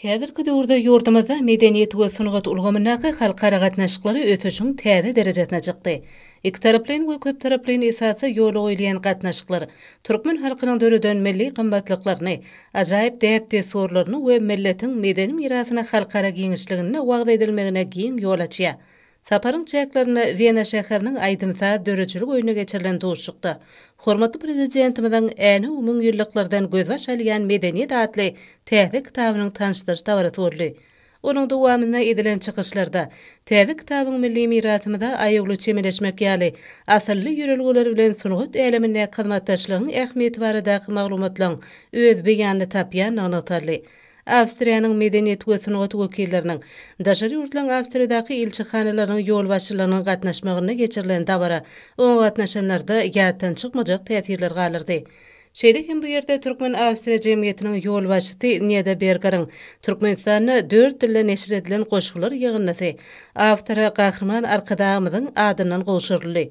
Häzirki döwürde ýurdumyzda medeniýet we sungat ulgamyndaky halkara gatnaşyklary ösüşiň täze derejesine çykdy. Ikitaraplaýyn we köptaraplaýyn esasda ýola goýulýan gatnaşyklar türkmen halkynyň döreden milli gymmatlyklaryny, ajaýyp däp-dessurlaryny we milletiň medeni mirasyny halkara giňişliginde wagyz edilmegine giň ýol açýar. Saparyň çäklerinde Wena şäheriniň aýdym-saz döredijilik öýünde geçirilen duşuşykda hormatly Prezidentimiziň Änew müňýyllyklardan gözbaş alýan medeniýet atly täze kitabynyň tanyşdyryş dabarasy boldy. Onuň dowamynda edilen çykyşlarda täze kitabyň milli mirasymyza aýawly çemeleşmek ýaly asylly ýörelgeler bilen sungat älemindäki hyzmatdaşlygyň ähmiýeti baradaky maglumatlaryň öz beýanyny tapýandygy nygtaldy. Awstriýanyň medeniýet we sungat wekilleriniň, daşary ýurtlaryň Awstriýadaky ilçihanalarynyň ýolbaşçylarynyň gatnaşmagynda geçirilen dabara oňa gatnaşanlarda ýatdan çykmajak täsirler galdyrdy. Şeýle hem bu ýerde Türkmen-awstriýa jemgyýetiniň ýolbaşçysy Neda Bergeriň Türkmenistanda dört dilde neşir edilen goşgular ýygyndysy awtora Gahryman Arkadagymyzyň adyndan gowşuryldy.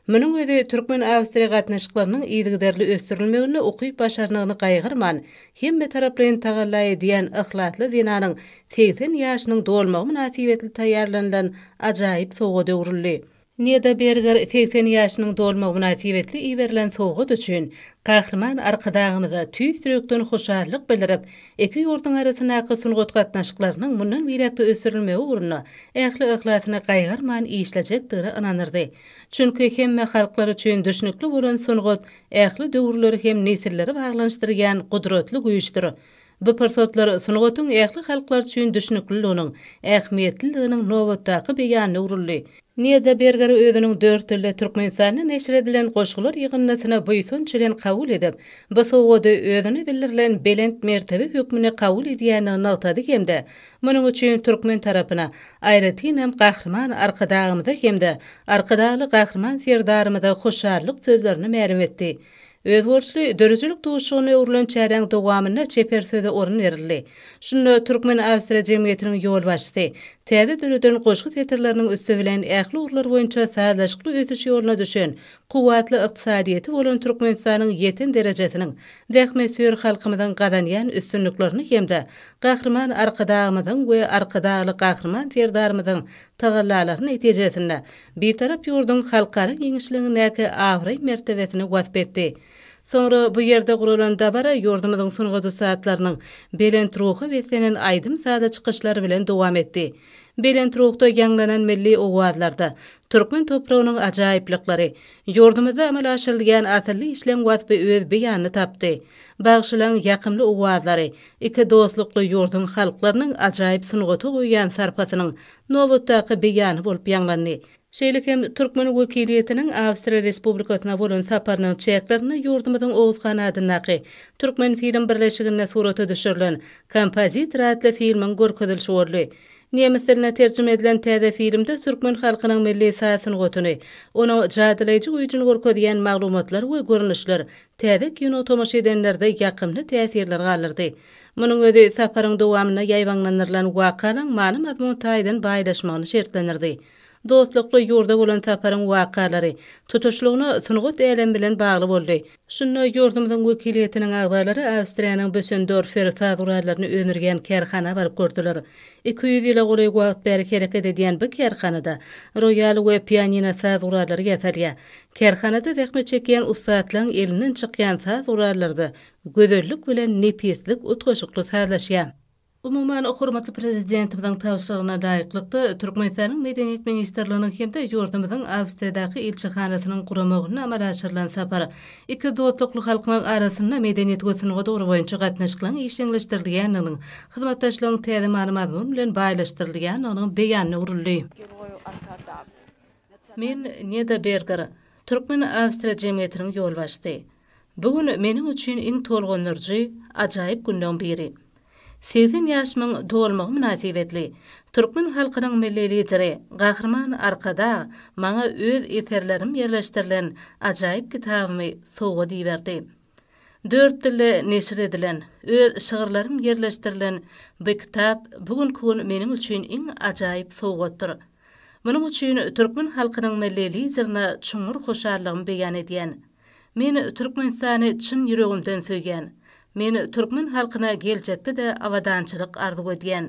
Munuň özi türkmen-awstriýa gatnaşyklarynyň yzygiderli ösdürilmeginde ukyp-başarnygyny gaýgyrman, hemmetaraplaýyn tagalla edýän yhlasly zenanyň 80 ýaşynyň dolmagy mynasybetli taýýarlanylan ajaýyp sowgada öwrüldi. Neda Berger 80 ýaşynyň dolmagy mynasybetli iberilen sowgat üçin Gahryman Arkadagymyza tüýs ýürekden hoşallyk bildirip, iki ýurduň arasyndaky sungat gatnaşyklarynyň mundan beýläk-de ösdürilmegi ugrunda ähli yhlasyny gaýgyrman işlejekdigine ynandyrdy. Çünki hemme halklar üçin düşnükli bolan sungat ähli döwürleri hem nesilleri baglanyşdyrýan gudratly güýçdür. Bu pursatlar sungatyň ähli halklar üçin düşnükliliginiň, ähmiýetliliginiň nobatdaky beýanyna öwrüldi. Neda Berger özüniň dört dilde Türkmenistanda neşir edilen goşgular ýygyndysyny buýsanç bilen kabul edip, bu sowgady özüne bildirilen belent mertebe hökmünde kabul edýändigini nygtady hem-de munuň üçin türkmen tarapyna, aýratynam Gahryman Arkadagymyza hem-de Arkadagly Gahryman Serdarymyza hoşallyk sözlerini mälim etdi. Özboluşly döredijilik duşuşygyna öwrülen çäräň dowamynda çeper söze orun berildi. Şunda Türkmen-awstriýa jemgyýetiniň ýolbaşçysy täze döreden goşgy setirleriniň üsti bilen ähli ugurlar boýunça sazlaşykly ösüş ýoluna düşen, kuwwatly ykdysadyýeti bolan Türkmenistanyň ýeten derejesiniň, zähmetsöýer halkymyzyň gazanýan üstünliklerini hem-de Gahryman Arkadagymyzyň we Arkadagly Gahryman Serdarymyzyň tagallalary netijesinde Bitarap ýurduň halkara giňişligindäki abraý-mertebesini wasp etdi. Soňra bu ýerde guralan dabara ýurdumyzyň sungat ussatlarynyň belent ruha beslenen aýdym-sazly çykyşlary bilen dowam etdi. Belent ruhda ýaňlanan milli owazlarda türkmen topragynyň ajaýyplyklary, ýurdumyzda amala aşyrylýan asylly işleň waspy öz beýanyny tapdy. Bagşylaň ýakymly owazlary iki dostlukly ýurduň halklarynyň ajaýyp sungata goýýan sarpasynyň nobatdaky beýany bolup ýaňlandy. Şeýle hem türkmen wekiliýetiniň Awstriýa Respublikasyna bolan saparynyň çäklerinde ýurdumyzyň Oguzhan adyndaky Türkmenfilm birleşiginde surata düşürilen Kompozitor atly filmiň görkezilişi boldy. Nemes diline terjime edilen täze filmde türkmen halkynyň milli saz sungatyny, onuň jadylaýjy güýjüni görkezýän maglumatlar we görnüşler täze kino tomaşa edenlerde ýakymly täsirler galdyrdy. Munuň özi saparyň dowamynda ýaýbaňlandyrylan wakalaryň many-mazmun taýdan baýlaşmagyny şertlendirdi. Dostlukly ýurda bolan saparyň wakalary tutuşlygyna sungat älemi bilen bagly boldy. Şunda ýurdumyzyň wekiliýetiniň agzalary Awstriýanyň Bösendorfer saz gurallaryny öndürýän kärhana baryp gördüler. 200 ýyla golaý wagt bäri hereket edýän bu kärhanada roýal we pianino saz gurallary ýasalýar. Kärhanada zähmet çekýän ussatlaryň elinden çykýan saz gurallarda gözellik bilen nepislik utgaşykly sazlaşýar. Umuman, hormatly Prezidentimiziň tabşyrygyna laýyklykda, Türkmenistanyň Medeniýet ministrliginiň hem-de ýurdumyzyň Awstriýadaky ilçihanasynyň guramagynda amala aşyrylan sapar iki dostlukly halkyň arasynda medeniýet we sungat ugry boýunça gatnaşyklaryň işjeňleşdirilýändiginiň, hyzmatdaşlygyň täze many-mazmun bilen baýlaşdyrylýandygynyň beýanyna öwrüldi. Men Neda Berger, Türkmen-awstriýa jemgyýetiniň ýolbaşçysy. Bu gün meniň üçin iň tolgundyryjy, ajaýyp günleň biri. 80 ýaşymyň dolmagy mynasybetli, türkmen halkynyň Milli Lideri Gahryman Arkadag maňa öz eserlerim ýerleşdirilen ajaýyp kitabymy sowgat iberdi. Dört dilde neşir edilen, öz şygyrlarym ýerleşdirilen bu kitap bu günki gün meniň üçin iň ajaýyp sowgatdyr. Munuň üçin türkmen halkynyň Milli Liderine çuňňur hoşallygymy beýan edýän. Men Türkmenistany çyn ýüregimden söýýän. Men türkmen halkyna geljekde-de abadançylyk arzuw edýän.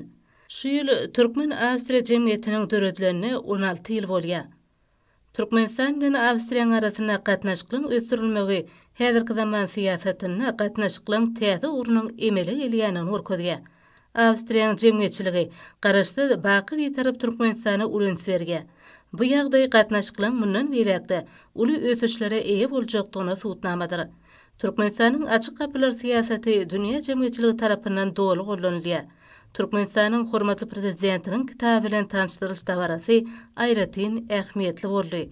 Şu ýyl Türkmen-awstriýa jemgyýetiniň döredilenine 16 ýyl bolýar. Türkmenistan bilen Awstriýanyň arasynda gatnaşyklaryň ösdürilmegi häzirki zaman syýasatynda gatnaşyklaryň täze ugrunyň emele gelýändigini görkezýär. Awstriýanyň jemgyýetçiligi Garaşsyz, baky Bitarap Türkmenistana uly üns berýär. Bu ýagdaý gatnaşyklaryň mundan beýläk-de uly ösüşlere eýe boljakdygyna subutnamadyr. Türkmenistanyň Açyk gapylar syýasaty dünýä jemgyýetçiligi tarapyndan doly gollanylýar. Türkmenistanyň hormatly Prezidentiniň kitaby bilen tanyşdyrylyş dabarasy aýratyn ähmiýetli boldy.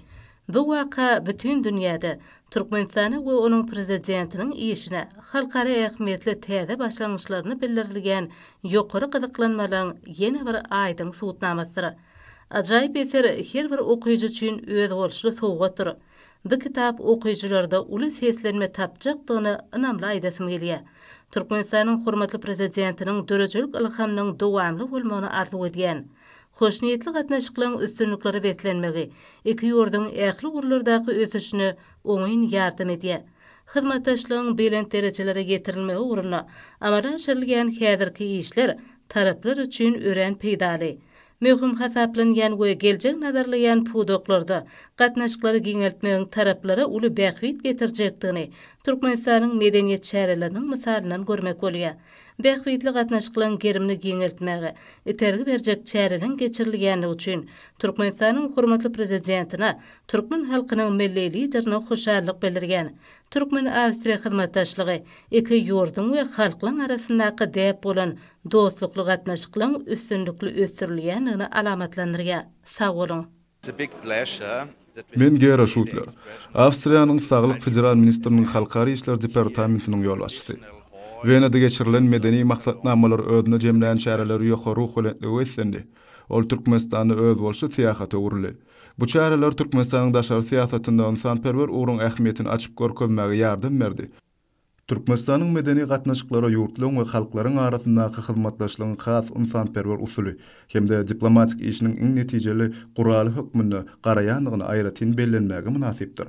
Bu waka bütin dünýäde Türkmenistana we onuň Prezidentiniň işine halkara ähmiýetli täze başlangyçlaryna bildirilýän ýokary gyzyklanmalaryň ýene bir aýdyň subutnamasydyr. Ajaýyp eser her bir okyjy üçin özboluşly sowgatdyr. Bu kitap okyjylarda uly seslenme tapjakdygyny ynamly aýdasym gelýär. Türkmenistanyň hormatly Prezidentiniň döredijilik ylhamynyň dowamly bolmagyny arzuw edýän. Hoşniýetli gatnaşyklaryň üstünliklere beslenmegi iki ýurduň ähli ugurlardaky ösüşine oňyn ýardam edýär. Hyzmatdaşlygyň belent derejelere ýetirilmegi ugrunda amala aşyrylýan häzirki işler taraplar üçin örän peýdaly. Möhüm hasaplanýan we geljegi nazarlaýan pudaklarda gatnaşyklary giňeltmegiň taraplara uly bähbit getirjekdigini Türkmenistanyň medeniýet çäreleriniň mysalyndan görmek bolýar. Bähbitli gatnaşyklaryň gerimini giňeltmäge itergi berjek çäreleriň geçirilýändigi üçin Türkmenistanyň hormatly Prezidentine, türkmen halkynyň Milli Liderine hoşallyk bildirýän. Türkmen-awstriýa hyzmatdaşlygy iki ýurduň we halklaryň arasyndaky däp bolan dostlukly gatnaşyklaryň üstünlikli ösdürilýändigini alamatlandyrýar. Sag boluň! Men Gero Şutler, Awstriýanyň Saglyk federal ministriniň halkara işler departamentiniň ýolbaşçysy. Wenada geçirilen medeni maksatnamalary özünde jemlän çäreler ýokary ruhubelentlige beslendi. Ol Türkmenistanda özboluşly syýahata öwrüldi. Bu çäreler Türkmenistanyň daşary syýasatynda ynsanperwer ugruň ähmiýetini açyp görkezmäge ýardam berdi. Türkmenistanyň medeni gatnaşyklara ýurtlaryň we halklaryň arasyndaky hyzmatdaşlygyň has ynsanperwer usuly hem-de diplomatik işiniň iň netijeli guraly hökmünde garaýandygyny aýratyn bellenmäge mynasypdyr.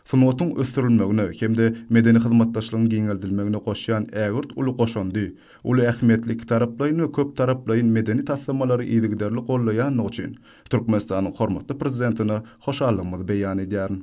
Sungatyň ösdürilmegine hem-de medeni hyzmatdaşlygyň giňeldilmegine goşýan ägirt uly goşandy, uly ähmiýetli ikitaraplaýyn we köptaraplaýyn medeni taslamalary yzygiderli goldaýandygy üçin Türkmenistanyň hormatly Prezidentine hoşallygymyzy beýan edýärin.